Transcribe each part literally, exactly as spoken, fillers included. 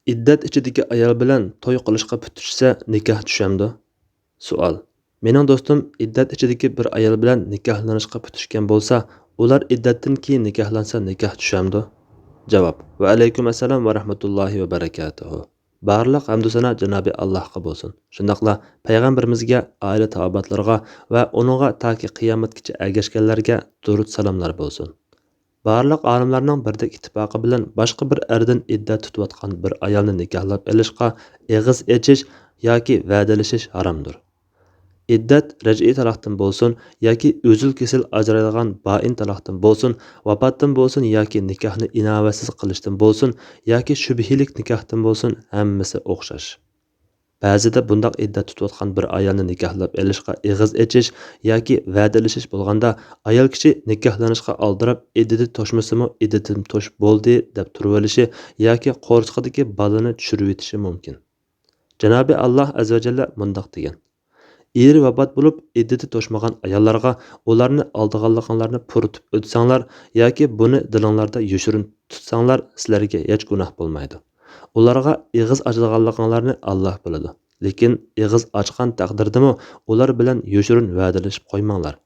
ئىددەت ئىچىدىكى ئايال بىلەن توي قىلىشقا پۈتۈشسە نىكاھ چۈشەمدۇ؟ سوئال. مېنىڭ دوستۇم ئىددەت ئىچىدىكى بىر ئايال بىلەن نىكاھلىنىشقا پۈتۈشكەن بولسا، ئۇلار ئىددەتتىن كېيىن نىكاھلانسا نىكاھ چۈشەمدۇ؟ جاۋاب. ۋەئەلەيكۇم ئەسسالام ۋە رەھمەتۇللاھى ۋە بەرەكاتۇھۇ. بارلىق ھەمدۇ سانا جانابى ئاللاھقا بولسۇن. شۇنداقلا پەيغەمبىرىمىزگە، ئائىلە تاۋابىئاتلىرىغا ۋە ئۇنىڭغا تاكى قىيامەتكىچە ئەگەشكەنلەرگە دۇرۇت سالاملار بولسۇن. بارلىق ئالىملارنىڭ بىردەك ئىتتىپاقى بىلەن باشقا بىر ئەردىن ئىددەت تۇتۇۋاتقان بىر ئايالنى نىكاھلاپ ئېلىشقا ئېغىز ئېچىش ياكى ۋەدىلىشىش ھارامدۇر. ئىددەت رەجئىي تالاقتىن بولسۇن ياكى ئۈزۈل-كېسىل ئاجرايدىغان بائىن تالاقتىن بولسۇن، ۋاپاتتىن بولسۇن ياكى نىكاھنى ئىناۋەتسىز قىلىشتىن بولسۇن ياكى شۈبھىلىك نىكاھتىن بولسۇن، ھەممىسى ئوخشاش. بەزىدە بۇنداق ئىددەت تۇتۇۋاتقان بىر ئايالنى نىكاھلاپ ئېلىشقا ئېغىز ئېچىش ياكى ۋەدىلىشىش بولغاندا، ئايال كىشى نىكاھلىنىشقا ئالدىراپ، ئىددىتى توشمىسىمۇ، ئىددىتىم توشۇپ بولدى دەپ تۇرۇۋېلىشى ياكى قورسىقىدىكى بالىنى چۈشۈرۈۋېتىشى مۇمكىن. جانابى ئاللاھ ئەززەۋەجەللە مۇنداق دېگەن: ئېرى ۋاپات بولۇپ، ئىددىتى توشمىغان ئاياللارغا ئۇلارنى ئالدىغانلىقىڭلارنى پۇرىتىپ ئۆتسەڭلار ياكى بۇنى دىلىڭلاردا يوشۇرۇن تۇتساڭلار، سىلەرگە ھېچ گۇناھ بولمايدۇ. ئۇلارغا ئېغىز ئاچىدىغانلىقىڭلارنى ئاللاھ بىلىدۇ. لېكىن ئېغىز ئاچقان تەقدىردىمۇ ئۇلار بىلەن يوشۇرۇن ۋەدىلىشىپ قويماڭلار.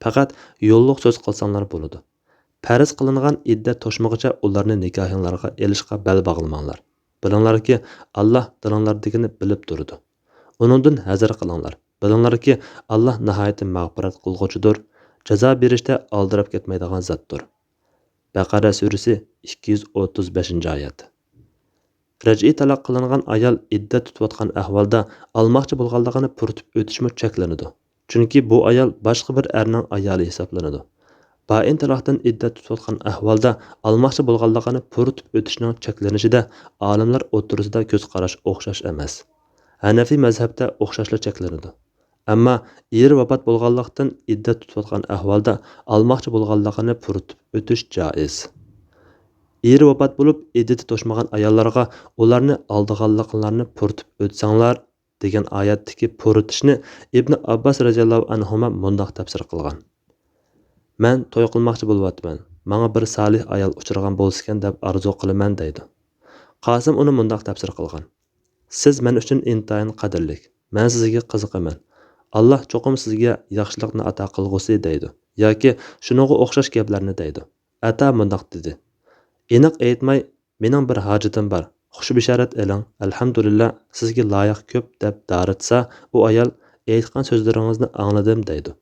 پەقەت يوللۇق سۆز قىلساڭلار بولىدۇ. پەرز قىلىنغان ئىددەت توشمىغىچە ئۇلارنى نىكاھىڭلارغا ئېلىشقا بەل باغلىماڭلار. بىلىڭلاركى، ئاللاھ دىلىڭلاردىكىنى بىلىپ تۇرىدۇ. ئۇنىڭدىن ھەزەر قىلىڭلار. بىلىڭلاركى، ئاللاھ ناھايىتى مەغپىرەت قىلغۇچىدۇر، جازا بېرىشتە ئالدىراپ كەتمەيدىغان زاتتۇر. بەقەرە سۈرىسى، ئىككى يۈز ئوتتۇز بەشىنچى ئايەت. رەجئىي تالاق قىلىنغان ئايال ئىددەت تۇتۇۋاتقان ئەھۋالدا ئالماقچى بولغانلىقىنى پۇرىتىپ ئۆتۈشمۇ چەكلىنىدۇ. چۈنكى بۇ ئايال باشقا بىر ئەرنىڭ ئايالى ھېسابلىنىدۇ. بائىن تالاقتىن ئىددەت تۇتۇۋاتقان ئەھۋالدا ئالماقچى بولغانلىقىنى پۇرىتىپ ئۆتۈشنىڭ چەكلىنىشىدە ئالىملار ئوتتۇرىسىدا كۆز قاراش ئوخشاش ئەمەس. ھەنەفىي مەزھەپتە ئوخشاشلا چەكلىنىدۇ. ئەمما ئېرى ۋاپات بولغانلىقتىن ئىددەت تۇتۇۋاتقان ئەھۋالدا ئالماقچى بولغانلىقىنى پۇرىتىپ ئۆتۈش جائىز. ئېرى ۋاپات بولۇپ، ئىددىتى توشمىغان ئاياللارغا ئۇلارنى ئالدىغانلىقلارنى پۇرىتىپ ئۆتسەڭلار، دېگەن ئايەتتىكى پۇرىتىشنى ئىبنى ئابباس رەزىياللاھۇ ئەنھۇما مۇنداق تەپسىر قىلغان: مەن توي قىلماقچى بولۇۋاتىمەن، ماڭا بىر سالىھ ئايال ئۇچرىغان بولسىكەن دەپ ئارزۇ قىلىمەن، دەيدۇ. قاسىم ئۇنى مۇنداق تەپسىر قىلغان: سىز مەن ئۈچۈن ئىنتايىن قەدىرلىك، مەن سىزگە قىزىقىمەن. ئاللاھ چوقۇم سىزگە ياخشىلىقنى ئاتا قىلغۇسى، دەيدۇ ياكى شۇنىڭغا ئوخشاش گەپلەرنى دەيدۇ. ئەتا مۇنداق دېدى: ئېنىق ئېيتماي، مېنىڭ بىر ھاجىتىم بار، خۇش بېشارەت ئېلىڭ، ئەلھەمدۇلىللا، سىزگە لايىق كۆپ، دەپ دارىتسا، ئۇ ئايال ئېيتقان سۆزلىرىڭىزنى ئاڭلىدىم، دەيدۇ.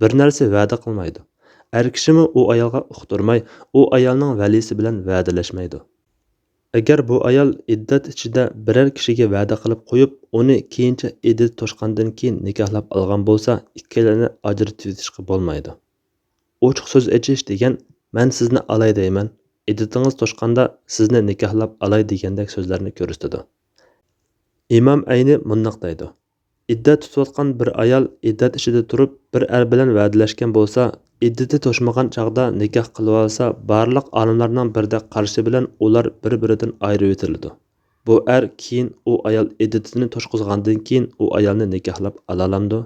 بىر نەرسە ۋەدە قىلمايدۇ. ئەر كىشىمۇ ئۇ ئايالغا ئۇقتۇرماي، ئۇ ئايالنىڭ ۋەلىسى بىلەن ۋەدىلەشمەيدۇ. ئەگەر بۇ ئايال ئىددەت ئىچىدە بىرەر كىشىگە ۋەدە قىلىپ قويۇپ، ئۇنى كېيىنچە ئىددىتى توشقاندىن كېيىن نىكاھلاپ ئالغان بولسا، ئىككىيلەننى ئاجرىتىۋېتىشقا بولمايدۇ. ئوچۇق سۆز ئېچىش دېگەن، مەن سىزنى ئالاي دەيمەن، ئىددىتىڭىز توشقاندا سىزنى نىكاھلاپ ئالاي دېگەندەك سۆزلەرنى كۆرسىتىدۇ. ئىمام ئەينى مۇنداق دەيدۇ: ئىددەت تۇتۇۋاتقان بىر ئايال ئىددەت ئىچىدە تۇرۇپ، بىر ئەر بىلەن ۋەدىلەشكەن بولسا، ئىددىتى توشمىغان چاغدا نىكاھ قىلىۋالسا، بارلىق ئالىملارنىڭ بىردەك قارىشى بىلەن ئۇلار بىر-بىرىدىن ئايرىۋېتىلىدۇ. بۇ ئەر كېيىن ئۇ ئايال ئىددىتىنى توشقۇزغاندىن كېيىن ئۇ ئايالنى نىكاھلاپ ئالالامدۇ؟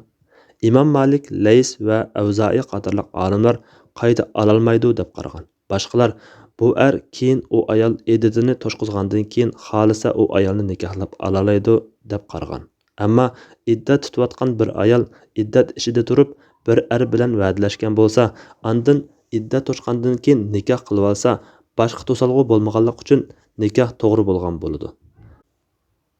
ئىمام مالىك، لەيس ۋە ئەۋزائى قاتارلىق ئالىملار قايتا ئالالمايدۇ دەپ قارىغان. باشقىلار بۇ ئەر كېيىن ئۇ ئايال ئىددىتىنى توشقۇزغاندىن كېيىن خالىسا ئۇ ئايالنى نىكاھلاپ ئالالايدۇ دەپ قارىغان. ئەمما ئىددەت تۇتۇۋاتقان بىر ئايال ئىددەت ئىچىدە تۇرۇپ بىر ئەر بىلەن ۋەدىلەشكەن بولسا، ئاندىن ئىددەت توشقاندىن كېيىن نىكاھ قىلىۋالسا، باشقا توسالغۇ بولمىغانلىقى ئۈچۈن نىكاھ توغرا بولغان بولىدۇ.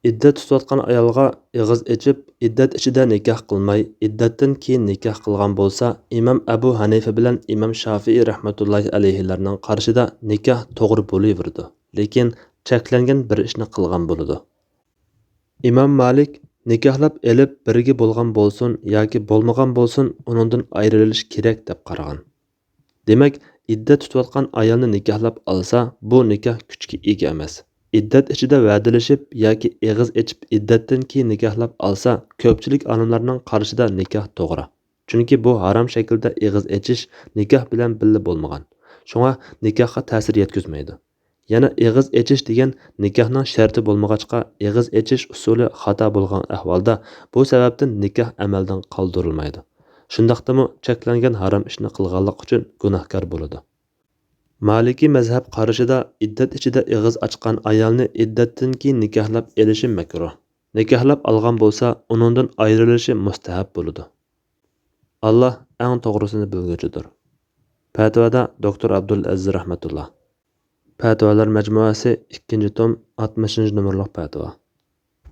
ئىددەت تۇتۇۋاتقان ئايالغا ئېغىز ئېچىپ، ئىددەت ئىچىدە نىكاھ قىلماي، ئىددەتتىن كېيىن نىكاھ قىلغان بولسا، ئىمام ئەبۇ ھەنىفە بىلەن ئىمام شافىئى رەھمەتۇللاھى ئەلەيھىلەرنىڭ قارىشىدا نىكاھ توغرا بولۇۋېرىدۇ، لېكىن چەكلەنگەن بىر ئىشنى قىلغان بولىدۇ. ئىمام مالىك، نىكاھلاپ ئېلىپ بىرگە بولغان بولسۇن ياكى بولمىغان بولسۇن، ئۇنىڭدىن ئايرىلىش كېرەك دەپ قارىغان. دېمەك، ئىددەت تۇتۇۋاتقان ئايالنى نىكاھلاپ ئالسا، بۇ نىكاھ كۈچكە ئىگە ئەمەس. ئىددەت ئىچىدە ۋەدىلىشىپ ياكى ئېغىز ئېچىپ ئىددەتتىن كېيىن نىكاھلاپ ئالسا، كۆپچىلىك ئالىملارنىڭ قارىشىدا نىكاھ توغرا. چۈنكى بۇ ھارام شەكىلدە ئېغىز ئېچىش نىكاھ بىلەن بىللە بولمىغان. شۇڭا نىكاھقا تەسىر يەتكۈزمەيدۇ. يەنە ئېغىز ئېچىش دېگەن نىكاھنىڭ شەرتى بولمىغاچقا، ئېغىز ئېچىش ئۇسۇلى خاتا بولغان ئەھۋالدا، بۇ سەۋەبتىن نىكاھ ئەمەلدىن قالدۇرۇلمايدۇ. شۇنداقتىمۇ چەكلەنگەن ھارام ئىشنى قىلغانلىقى ئۈچۈن گۇناھكار بولىدۇ. مالىكىي مەزھەپ قارىشىدا ئىددەت ئىچىدە ئېغىز ئاچقان ئايالنى ئىددەتتىن كېيىن نىكاھلاپ ئېلىشى مەكرۇھ. نىكاھلاپ ئالغان بولسا، ئۇنىڭدىن ئايرىلىشى مۇستەھەب بولىدۇ. ئاللا ئەڭ توغرىسىنى بىلگۈچىدۇر. پەتىۋادا دوكتور ئابدۇل ئەزىز رەھمەتۇللا. پەتىۋالار مەجمۇئەسى، ئىككىنچى توم، ئاتمىشىنچى نومۇرلۇق پەتىۋا.